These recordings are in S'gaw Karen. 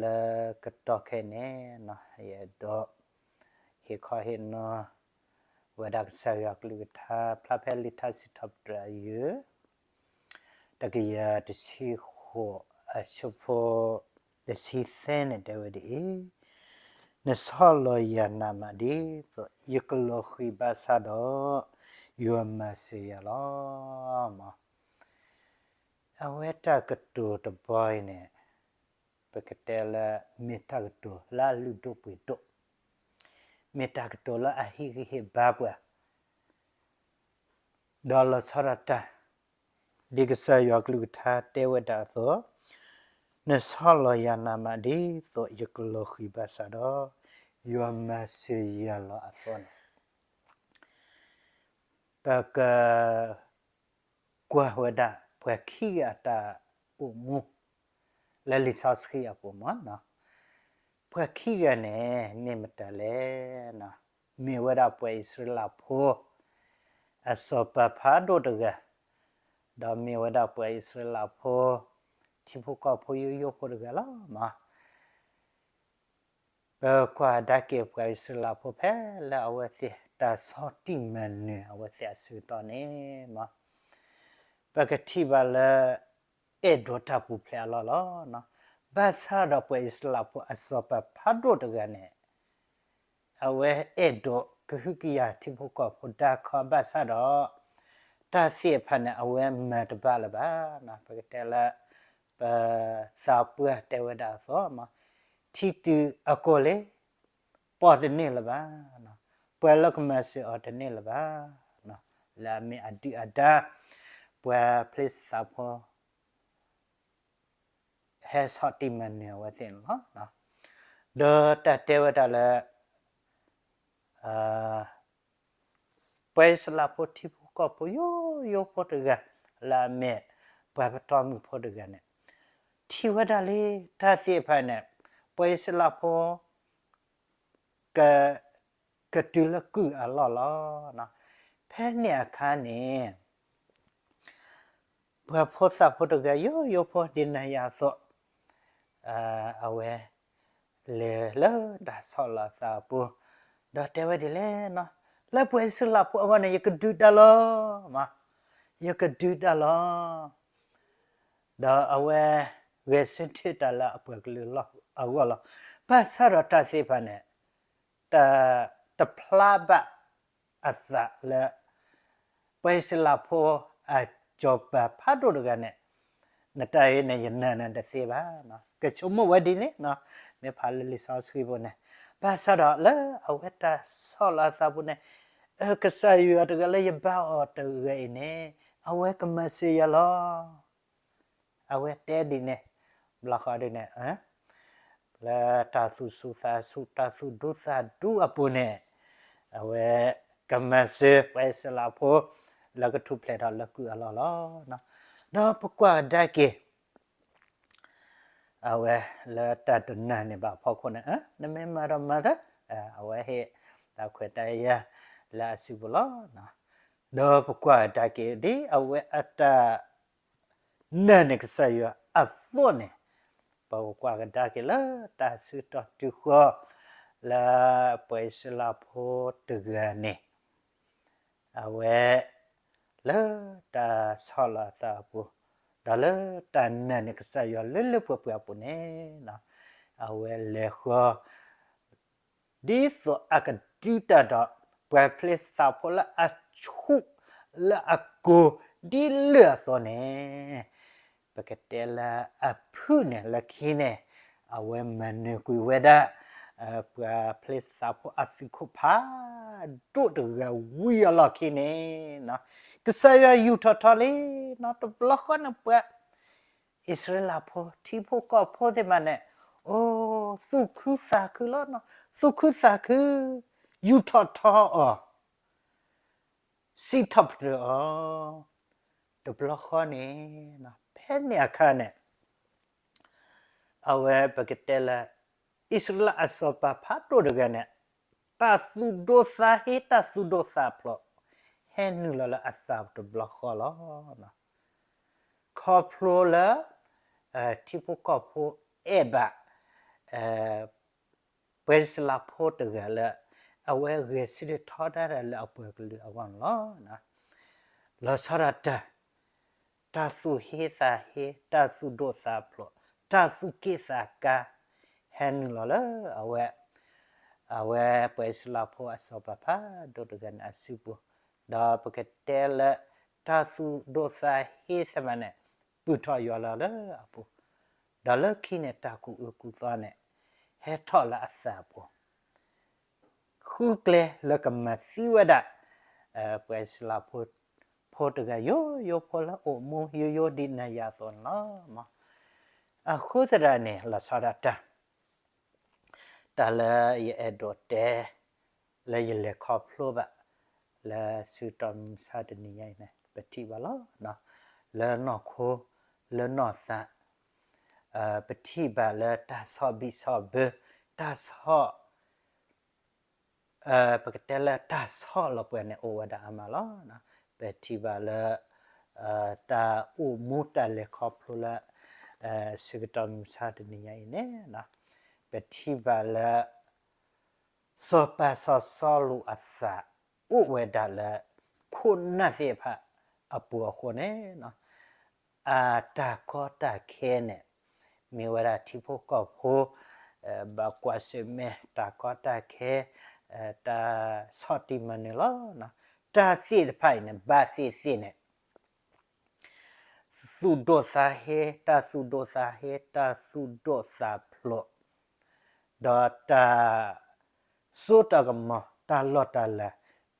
လၢကတီၢ်ခဲအံၤန့ၣ် ယအဲၣ်ဒိး ဟ့ၣ်ခီဟ့ၣ်နီၤ ဝဲဒၣ်ကစၢ်ယွၤကလုၢ်ကထါ ဖျါဖဲလံာ်ထါစံးထီၣ်ပတြၢၤအယုၢ် တကယၤတဆံဃိး အဆၢဖိ တဆံသၢန့ၣ်တဲဝဲဒ်အံၤ, နဆီၣ်လီၤယၤနးမးဒ်သိး ယကလီၤဃံၤဘၣ်ဆၣ်ဒီး ယွၤမၤစၢၤယၤလီၤ. အဝဲတၢ်ကတိၤတဘီအံၤန့ၣ် ပကတဲလၢ မ့ၢ်တၢ်ကတိၤလၢအလုၢ်ဒိၣ်ပှ့ၤဒိၣ်, မ့ၢ်တၢ်ကတိၤလၢအဟ့ၣ်ဂံၢ်ဟ့ၣ်ဘါပှၤ, ဒီးလီၤဆီဒၣ်တၢ် ဒ်ကစၢ်ယွၤကလုၢ်ကထါတဲဝဲဒၣ်အသိး, နဆီၣ်လီၤယၤနးမးဒ်သိး ယကလီၤဃံၤဘၣ်ဆၣ်ဒီး ယွၤမၤစၢၤယၤလီၤအသီန့ၣ် ပက ကွၢ်ဝဲဒၣ် ပှၤခံဂၤအတၢ်အိၣ်မူ လၢလံာ်စီဆှံအပူၤမး, ပှၤခံဂၤန့ၣ် မ့ၢ်မတၤလဲၣ်, မ့ၢ်ဝဲဒၣ်ပှၤအံၣ်စရ့လးဖိ အစီၤပၤဖးဒိၣ်တဂၤ, ဒီးမ့ၢ်ဝဲဒၣ်ပှၤအံၣ်စရ့လးဖိ ထံဖိကီၢ်ဖိယိယိဖိတဂၤလီၤမး. ပကွၢ်ကဒါက့ၤပှၤအံၣ်စရ့လးဖိဖဲလၢအဝဲသ့ၣ်တၢ်ဆီၣ်တံၢ်မၤနၢၤအဝဲသ့ၣ်အဆၢကတီၢ်န့ၣ်မး, ပကထံၣ်ဘၣ်လၢ အဲၣ်ဒိးတၢ်ပူၤဖျဲးအလီၢ်လီၤ. ဘၣ်ဆၣ်ဒီးပှၤအံၣ်စရ့လးဖိအစီၤပၤဖးဒိၣ်တဂၤန့ၣ် အဝဲအဲၣ်ဒိးကဟုကယာ်ထံဖိကီၢ်ဖိဒါခီ ဘၣ်ဆၣ်ဒီး တၢ်သ့ၣ်တဖၣ်န့ၣ် အဝဲမၤတဘၣ်လၢၤဘၣ်. ပကတဲလၢ ပသးပှၢ်တဲဝဲဒၣ်အသိး, ထံတုၤအကိာ်လံ ပိာ်တန့ၢ်လၢၤဘၣ်, ပှၤလၢကမၤစၢၤအီၤတန့ၢ်လၢၤဘၣ်, လၢအမ့ၢ်အဒုၣ်အဒါ ပှၤဖလ့ၡသးဖိ ဟဲဆီၣ်တံၢ်မၤနၢၤအဝဲသ့ၣ်န့ၣ်လီၤ. ဒီးတၢ်တဲဝဲဒၣ်လၢ ပှၤအံၣ်စရ့လးဖိထံဖိကီၢ်ဖိယိယိဖိတဂၤ လၢအမ့ၢ်ပှၤပတီၢ်မုၢ်ဖိတဂၤန့ၣ် ထံၣ်ဝဲဒၣ်လံ တၢ်သ့ၣ်တဖၣ်န့ၣ် ပှၤအံၣ်စရ့လးဖိ က ကတုၤလၢကုၢ်အလီၢ်လီၤ. ဖဲန့ၣ်အခါန့ၣ် ပှၤဖိသၣ်ဖိတဂၤယိယိဖိဒ်နၤယၤအသိး အဝဲ လဲၤလၢတၢ်ဆီၣ်လီၤအသးအပူၤ ဒီးတဲဝဲဒ်လဲၣ်, လၢပှၤအံၣ်စရ့လးဖိအဂီၢ်န့ၣ် ယကဒုးတၢ်လီၤ, ယကဒုးတၢ်လီၤ. ဒီးအဝဲ ဂဲၤဆၢထၢၣ်တၢ်လၢအပှၤကလုာ်အဂီၢ်လီၤ. ဘၣ်ဆၣ်ဒီးတၢ်သ့ၣ်တဖၣ်န့ၣ် တၢ်တဖျါဘၣ်အသးလၢ ပှၤအံၣ်စရ့လးဖိအစီၤပၤဖးဒိၣ်တဂၤန့ၣ် နတၢ်အံၤန့ၣ် ယနာ်နၤတသ့ဘၣ်. ကဆိကမိၣ်ဝဲဒ်န့ၣ် မ့ၢ်ဖးလၢလံာ်စီဆှံပူၤန့ၣ်, ဘၣ်ဆၣ်ဒီးလၢအဝဲတၢ်ဆီၣ်လီၤအသးပူၤန့ၣ် ကစၢ်ယွၤတဂၤလၢယဘါအီၤတဂၤအံၤန့ၣ် အဝဲကမၤစၢၤယၤလီၤ. အဝဲတဲဒ်န့ၣ် ဘျီဃီဒ်န့ၣ် လၢတၢ်သူၣ်ဆူၣ်သးဆူၣ် တၢ်သူၣ်ဒူသးဒူအပူၤန့ၣ် အဝဲကမၤစၢၤပှၤအံၣ်စရ့လးဖိ လၢကထူၣ်ဖျဲးထီၣ်လၢကုၢ်အလီၢ်လီၤ. ဒီးပကွၢ်ကဒါက့ၤ အဝဲလၢတၢ်တနာ်န့ၢ်ဘၣ်အဖီခိၣ်န့ၣ် နမ့ၢ်မၤဒီးမၤသၢ, အဝဲဟ့ၣ်တၢ်ခွဲးတၢ်ယာ်လၢအစုပူၤလီၤ. ဒီးပကွၢ်ကဒါက့ၤ ဒ်အဝဲအတၢ် နာ်န့ၢ်ကစၢ်ယွၤအသိးန့ၣ်, ပကကွၢ်ကဒါက့ၤလၢတၢ်ဆၢကတီၢ်တုၤဃီၤ လၢပှၤအံၣ်စရ့လးဖိတဂၤန့ၣ် အဝဲ လၢတၢ်ဆီၣ်လီၤအသးအပူၤ, ဒီးလၢတၢ်နာ်န့ၢ်ကစၢ်ယွၤလၢလၢပှဲၤပှဲၤအပူၤန့ၣ်, အဝဲလဲၤဃီၤ ဒ်သိးအကဒုးတၢ်ဒီး ပှၤဖလ့ၡသးဖိလၢအဆူၣ်လၢအကိၤဒ်လၢၢ်အသိးန့ၣ်, ပကတဲလၢအဖုၣ်န့ၣ်လၢခံန့ၣ်, အဝဲမၤနၢၤကွံာ်ဝဲဒၣ် ပှၤဖလ့ၡသးဖိအသုးခိၣ်ဖး ဒိၣ်တဂၤဝံၤအလီၢ်ခံန့ၣ်, ကစၢ်ယွၤယူာ်ထီၣ်ထီလံ, တဘျီဃီန့ၣ်ပှၤ အံၣ်စရ့လးဖိ ထံဖိကီၢ်ဖိသ့ၣ်တဖၣ်န့ၣ်, အိ, သူၣ်ခုသးခုလီၤ, သူၣ်ခုသးခု, ယူာ်ထီၣ်ထီအီၤ, စံးထီၣ်ပတြၢၤအီၤ, တဘျီဃီန့ၣ်, ဖဲန့ၣ်အခါန့ၣ် အဝဲပကတဲလၢ အံၣ်စရ့လးအစီၤပၤဖးဒိၣ်တဂၤန့ၣ်, တၢ်သူၣ်ဒိၣ်သးဟ့ တၢ်သူၣ်ဒိၣ်သးဖျိး ဟဲနုာ်လီၤလၢအသးတဘျီဃီလီၤ. ခီဖျိလၢ ထံဖိကီၢ်ဖိအဲၣ်ဘၣ် ပှၤအံၣ်စရ့လးဖိတဂၤလၢ အဝဲဂဲၤဆၢထၢၣ်ထီဒါတၢ်လၢအပှၤကလုာ်အဂီၢ်န့ၣ်လီၤ. လီၤဆီဒၣ်တၢ် တၢ်သူၣ်ဟ့သးဟ့, တၢ်သူၣ်ဒိၣ်သးဖျိး, တၢ်သူၣ်က့ၣ်သးကါ ဟဲနုာ်လီၤလၢအဝဲ, အဝဲပှၤအံၣ်စရ့လးဖိအစီၤပၤဖးဒိၣ်တဂၤန့ၣ်အစုပူၤ, ဒီးပကတဲလၢ တၢ်သူၣ်ဒိၣ်သးဟ့သ့ၣ်တဖၣ်န့ၣ် ပုၢ်ထီၣ်ယွၤလီၤလၢအပူၤ, ဒီးလၢခံန့ၣ် တၢ်ကူၣ်အုးကူၣ်သီန့ၣ် ဟဲထီၣ်လၢအသးအပူၤ ဃုကျဲလၢကမၤသံဝဲဒၣ် ပှၤအံၣ်စရ့လးဖိ ဖိတဂၤယိယိဖိလၢအိၣ်မူယိယိဒ်နၤယၤအသိးန့ၣ်လီၤ. အဃိသတးန့ၣ် လီၤဆီဒၣ်တၢ် တၢ်လၢယအဲၣ်ဒိးတဲ လၢယလဲၤခီဖျိဘၣ် လၢဆၢကတီၢ်မုၢ်မဆါတနံၤညါအံၤန့ၣ် ပထံၣ်ဘၣ်လီၤ. လၢနီၢ်ခိ လၢနီၢ်သး ပထံၣ်ဘၣ်လၢတၢ်ဆီၣ်ဘံၣ်ဆီၣ်ဘၢ တၢ်ဆီၣ် ပကတဲလၢတၢ်ဆီၣ်လီၤပှၤန့ၣ် အိၣ်ဝဲဒၣ်အါမးလီၤ. ပထံၣ်ဘၣ်လၢ တၢ်အိၣ်မူတၢ်လဲၤခီဖျိလၢ ဆၢကတီၢ်မုၢ်မဆါတနံၤညါအံၤန့ၣ် ပထံၣ်ဘၣ်လၢ စီၤပၤစီၤစီလူးအသး အိၣ်ဝဲဒၣ်လၢ ခိၣ်နၢ်သ့ၣ်တဖၣ်အပူၤအဃိန့ၣ် အတၢ်ကီတၢ်ခဲန့ၣ် မ့ၢ်ဝဲဒၣ်ထံဖိကီၢ်ဖိ ဘၣ်ကွၢ်ဆၢၣ်မဲာ်တၢ်ကီတၢ်ခဲ တၢ်ဆီၣ်တံၢ်မၤနၢၤလီၤ. တၢ်သ့ၣ်တဖၣ်အံၤန့ၣ် ဘၣ်သ့ၣ်သ့ၣ်န့ၣ် သူၣ်ဒိၣ်သးဟ့, တၢ်သူၣ်ဒိၣ်သးဟ့, တၢ်သူၣ်ဒိၣ်သးဖျိး, ဒီးတၢ်စိတၢ်ကမီၤ တၢ်လီၢ်တၢ်လၤ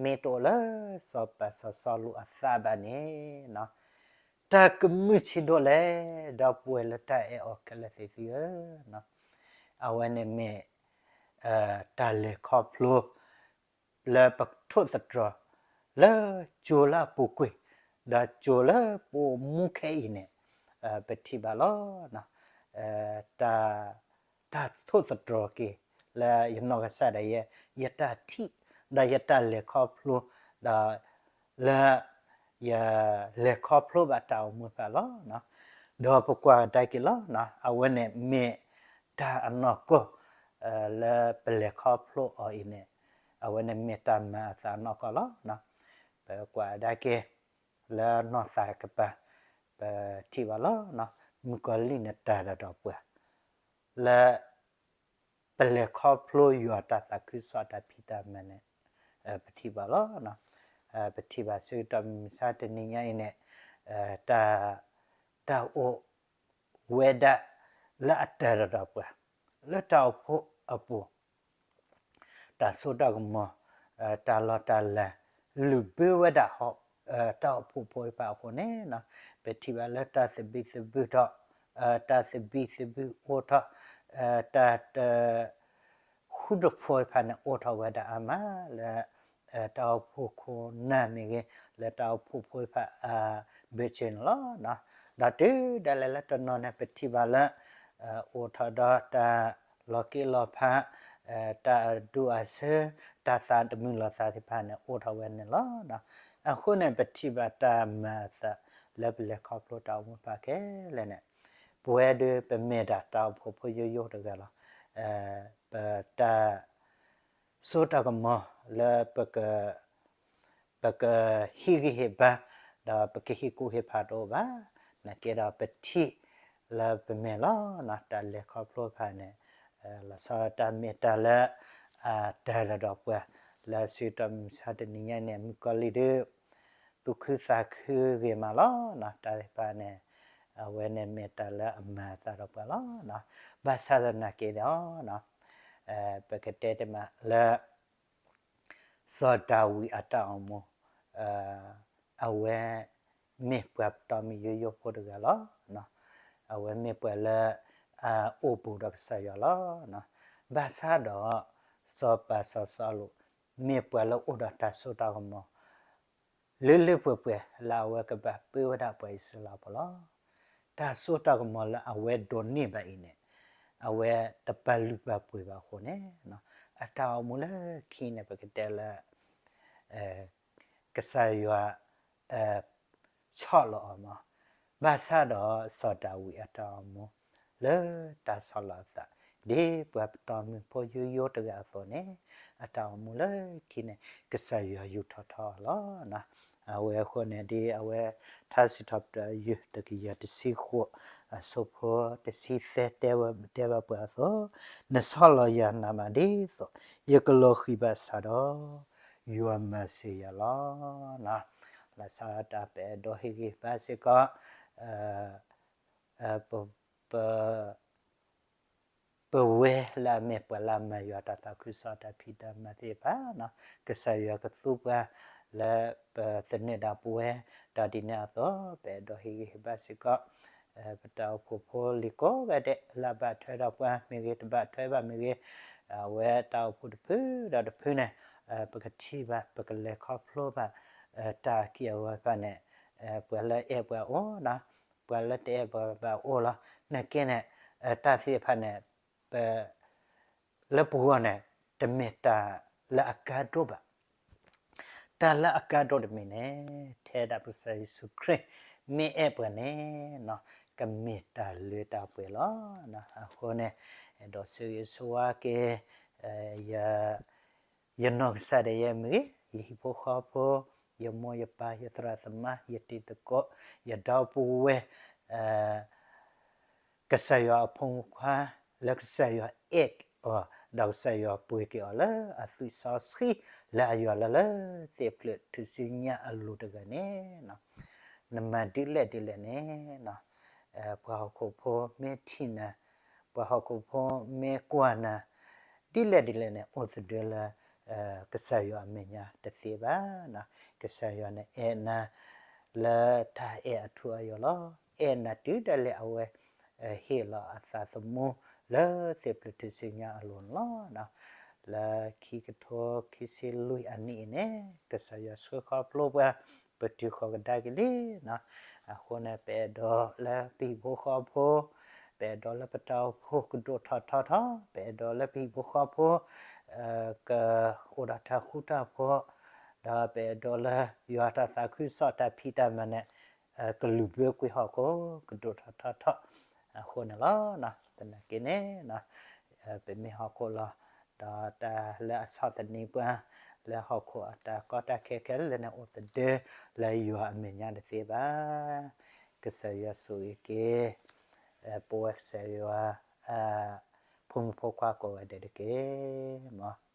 မ့ၢ်တအိၣ်လၢစီၤပၤစီၤစီလူးအသးဘၣ်န့ၣ် တၢ်ကမုာ်ဆံးဒိၣ်လဲၣ် ဒီပုၢ်ဝဲၢ်လၢတၢ်အဲၣ်အီၤခဲလၢာ်သ့ၣ်သုဧၢ, အဝဲန့ၣ်မ့ၢ် တၢ်လဲၤခီဖျိ လၢပထိၣ်သတြီၤ လၢကၠိလၢအပူၤကွံာ် ဒီးကၠိလၢပအိၣ်မူခဲအံၤန့ၣ် ပထံၣ်ဘၣ်လီၤ. တၢ် တၢ်ထိၣ်သတြီၤက့ၤ လၢယနီၢ်ကစၢ်ဒၣ်ယဲ ယတၢ်ထံၣ် ဒီးယတၢ်လဲၤခီဖျိ ဒီး လၢ ယလဲၤခီဖျိဘၣ်တၢ်အိၣ်မူတဖၣ်လီၤ. ဒီးပကွၢ်ကဒါက့ၤလီၤ. အဝဲန့ၣ်မ့ၢ်တၢ်အနီၢ်ကီၢ် လၢပလဲၤခီဖျိအီၤအံၤန့ၣ် အဝဲန့ၣ်မ့ၢ်တၢ်မၤအသးအနီၢ်ကီၢ်လီၤ. ပကွၢ်ကဒါက့ၤ လၢနီၢ်သးကပၤ ပထံၣ်ဘၣ်လီၤ. မုၣ်ကီၤလံၢ်န့ၣ်တၢ်ဒီးဒီးပှၤ လၢ ပလဲၤခီဖျိယွၤတၢ်သးခုကစီၣ်တၢ်ဖံးတၢ်မၤန့ၣ် ပထံၣ်ဘၣ်လီၤ. ပထံၣ်ဘၣ်ဆၢကတီၢ်မုၢ်မဆါတနံၤညါအံၤန့ၣ် တၢ် တၢ်အိၣ်ဝဲဒၣ်လၢအတၢ်ဒီးဒီးပှၤ လၢတၢ်အိၣ်ဖှိၣ်အပူၤ တၢ်စိတၢ်ကမီၤ တၢ်လီၢ်တၢ်လၤ လုၢ်ဘၢဝဲဒၣ် တၢ်အိၣ်ဖှိၣ်ဖိတဖၣ်အဃိန့ၣ် ပထံၣ်ဘၣ်လၢတၢ်သဘံၣ်သဘုၣ်ထီၣ် တၢ်သဘံၣ်သဘုၣ်အိၣ်ထီၣ် တၢ်တ ဃူတဖိးတဖၣ်န့ၣ် အိၣ်ထီၣ်ဝဲဒၣ်အါမးလၢ တၢ်အိၣ်ဖှိၣ်ခိၣ်နၢ်မ့ၢ်ဂ့ၤ လၢတၢ်အိၣ်ဖှိၣ်ဖိတဖၣ် ဘၢၣ်စၢၤန့ၣ်လီၤ. ဒီးတုၤဒၣ်လဲာ်လၢတနီၤန့ၣ် ပထံၣ်ဘၣ်လၢ အိၣ်ထီၣ်ဒီးတၢ်လီၤက့လီၤဖး တၢ်အဒူၣ်အဆၢ တၢ်သးတမုာ်လီၤသးသ့ၣ်တဖၣ်န့ၣ် အိၣ်ထီၣ်ဝဲန့ၣ်လီၤ. အဃိန့ၣ် ပထံၣ်ဘၣ်တၢ်မၤအသး လၢပလဲၤခီဖျိတၢ်အိၣ်မူတဖၣ်ခဲလၢာ်န့ၣ် ပဝဲဒၣ်ပမ့ၢ်ဒၣ်တၢ်အိၣ်ဖှိၣ်ဖိယိယိတဂၤလီၤ. ပတၢ် စိတၢ်ကမီၤလၢ ပကဟ့ၣ်ဂံၢ်ဟ့ၣ်ဘါ ဒီးပကဟ့ၣ်ကူၣ်ဟ့ၣ်ဖးတအိၣ်ဘၣ်. နာ်က့ဒီးပထံၣ်လၢပမဲာ်လီၤ. တၢ်လဲၤခီဖျိတဖၣ်န့ၣ် လီၤဆီဒၣ်တၢ်မ့ၢ်တၢ်လၢ တၢ်ဒီးဒီးပှၤ လၢဆၢကတီၢ်မုၢ်မဆါတနံၤညါအံၤန့ၣ် မုၣ်ကီၤလံၢ်ဒုး သူၣ်ခုသးခုဂ့ၤမးလီၤ. တၢ်သ့ၣ်တဖၣ်န့ၣ် အဝဲန့ၣ်မ့ၢ်တၢ်လၢအမၤအသးဒီးပှၤလီၤ. ဘၣ်ဆၣ်သနာ်က့ဒီး ပကတဲတမံၤလၢ စီၤဒၤဝံးအတၢ်အိၣ်မူ အဝဲ မ့ၢ်ပှၤပတီၢ်မံယိယိဖိတဂၤလီၤ. အဝဲမ့ၢ်ပှၤလၢ အအိၣ်ဘူးဒီးကစၢ်ယွၤလီၤ. ဘၣ်ဆၣ်ဒီး စီၤပၤစီၤစီလူး မ့ၢ်ပှၤလၢအိၣ်ဒီးတၢ်စိတၢ်ကမီၤ လၢလၢပှဲၤပှဲၤ လၢအဝဲကဘၣ်ပၢဝဲဒၣ်ပှၤအံၣ်စရ့လးဖိလီၤ. တၢ်စိတၢ်ကမီၤလၢအဝဲဒိးန့ၢ်ဘၣ်အံၤန့ၣ် အဝဲတပာ်လုၢ်ပာ်ပှ့ၤဘၣ်အဃိန့ၣ် အတၢ်အိၣ်မူလၢခံန့ၣ် ပကတဲလၢ ကစၢ်ယွၤ ဆီၣ်လီၤအီၤမး. ဘၣ်ဆၣ်ဒီးစီၤဒၤဝံးအတၢ်အိၣ်မူ လၢတၢ်ဆီၣ်လီၤအသး ဒ်ပှၤပတီၢ်မုၢ်ဖိယိယိတဂၤအသိးန့ၣ်, အတၢ်အိၣ်မူလၢခံန့ၣ် ကစၢ်ယွၤယူာ်ထီၣ်ထီအီၤလီၤ. အဝဲအဃိန့ၣ် ဒ်အဝဲ ထါစံးထီၣ်ပတြၢၤ ယွၤတကယၤတဆံဃိး အဆၢဖိတဆံသၢ တဲဝဲ တဲဘၣ်ပှၤအသိး, နဆီၣ်လီၤယၤနးမးဒ်သိး ယကလီၤဃံၤဘၣ်ဆၣ်ဒီး ယွၤမၤစၢၤယၤလီၤ. လၢဆၢတၢ်ပအဲၣ်ဒိးဟ့ၣ်ဂံၢ်ဘါစ့ၢ်ကီး ပ ပ ပဝဲလၢအမ့ၢ်ပှၤလၢအမၤယွၤတၢ်သးခုကစီၣ်တၢ်ဖံးတၢ်မၤသ့ၣ်တဖၣ်, ကစၢ်ယွၤကသူပှၤလၢပသန့ၤဒၣ်ပဝဲ, ဒီးဒ်န့ၣ်အသိး ပအဲၣ်ဒိးဟ့ၣ်ဂံၢ်ဟ့ၣ်ဘါစ့ၢ်ကီး ပတၢ်အိၣ်ဖှိၣ်ဖိလံၤကိးဂၤဒဲး လၢအဘၣ်ထွဲဒီးပှၤမ့ၢ်ဂ့ၤ တဘၣ်ထွဲဘၣ်မ့ၢ်ဂ့ၤ, အဝဲတၢ်အိၣ်ဖှိၣ်တဖုဒီးတဖုန့ၣ် ပကထံၣ်ဘၣ် ပကလဲၤခီဖျိဘၣ် တၢ်အက့ၢ်အဂီၤတဖၣ်န့ၣ် ပှၤလၢအဲၣ်ပှၤအိၣ်ဒီး ပှၤလၢတအဲၣ်ပှၤဘၣ်အိၣ်လီၤ. နာ်က့န့ၣ် တၢ်သ့ၣ်တဖၣ်န့ၣ် ပ လၢပဂီၢ်န့ၣ် တမ့ၢ်တၢ်လၢအကါဒိၣ်ဘၣ်. တၢ်လၢအကါဒိၣ်တမံၤန့ၣ် ထဲဒၣ်ပကစၢ်ယ့ၣ်ၡူးခရံာ် မ့ၢ်အဲၣ်ပှၤန့ၣ် ကမ့ၢ်တၢ်လၢတၢ်ပှဲၤလီၤ. အဃိန့ၣ် အဲၣ်ဒိးဆၢဂ့ၤဆၢဝါက့ၤ ယနီၢ်ကစၢ်ဒၣ်ယဲမ့ၢ်ဂ့ၤ, ယဟံၣ်ဖိဃီဖိ, ယမိၢ်ယပၢ်, ယသရၣ်သမါ, ယတံၤသကိး, ယဒီပုၢ်ဝဲၢ် ကစၢ်ယွၤအဖိမုၣ်ဖိခွါ လၢကစၢ်ယွၤအဲၣ်အီၤ, ဒီးကစၢ်ယွၤပှ့ၤက့ၤအီၤလၢအသွံၣ်စီဆှံ လၢအယွၤလၢလၢသ့ၣ်ဖျၢၣ်ထူၣ်စုညါအလိၤတဂၤန့ၣ် နမၤဒ်လဲၣ်ဒ်လဲၣ်န့ၣ် ပှၤဟီၣ်ခိၣ်ဖိမ့ၢ်ထံၣ်နၤ, ပှၤဟီၣ်ခိၣ်ဖိမ့ၢ်ကွၢ်နၤ, ဒ်လဲၣ်ဒ်လဲၣ်န့ၣ် အိၣ်သဒၢလၢ ကစၢ်ယွၤအမဲာ်ညါတသ့ဘၣ်. ကစၢ်ယွၤန့ၣ်အဲၣ်နၤ လၢတၢ်အဲၣ်အထူအယိာ်လီၤ. အဲၣ်နၤတုၤဒၣ်လဲာ်အဝဲ ဟ့ၣ်လီၤအသးသမူလၢသ့ၣ်ဖျၢၣ်ထူၣ်စုညါအလိၤန့ၣ်လီၤ. လၢခံကထိခံဆံလွံၢ်အနံၣ်အံၤန့ၣ် ကစၢ်ယွၤဆှၢခီဖျိပှၤ ပတုၤဃီၤကဒါက့ၤလံ. အဃိန့ၣ် ပအဲၣ်ဒိးလၢပဟံၣ်ဖိဃီဖိ, ပအဲၣ်ဒိးလၢပတၢ်အိၣ်ဖှိၣ်ကဒိၣ်ထီၣ်ထီထီၣ်, ပအဲၣ်ဒိးလၢပဟံၣ်ဖိဃီဖိ ကအိၣ်ဒီးတၢ်ဃူတၢ်ဖိး, ဒီးပအဲၣ်ဒိးလၢယွၤတၢ်သးခုကစီၣ်တၢ်ဖံးတၢ်မၤန့ၣ် ကလုၢ်ဘၢကွံာ်ဟီၣ်ခိၣ်ကဒိၣ်ထီၣ်ထီထီၣ်အဃိန့ၣ်လီၤ. သနာ်က့န့ၣ် ပမ့ၢ်ဟီၣ်ခိၣ်လီၤ, ဒီးတၢ်လၢအဆီၣ်သနံးပှၤ လၢဟီၣ်ခိၣ်အတၢ်ကီတၢ်ခဲခဲလၢာ်န့ၣ် အိၣ်သဒၢလၢယွၤအမဲာ်ညါတသ့ဘၣ်. ကစၢ်ယွၤဆိၣ်ဂ့ၤက့ၤ ပဝဲကစၢ်ယွၤ ဖိမုၣ်ဖိခွါကိးဂၤဒဲးတက့ၢ်.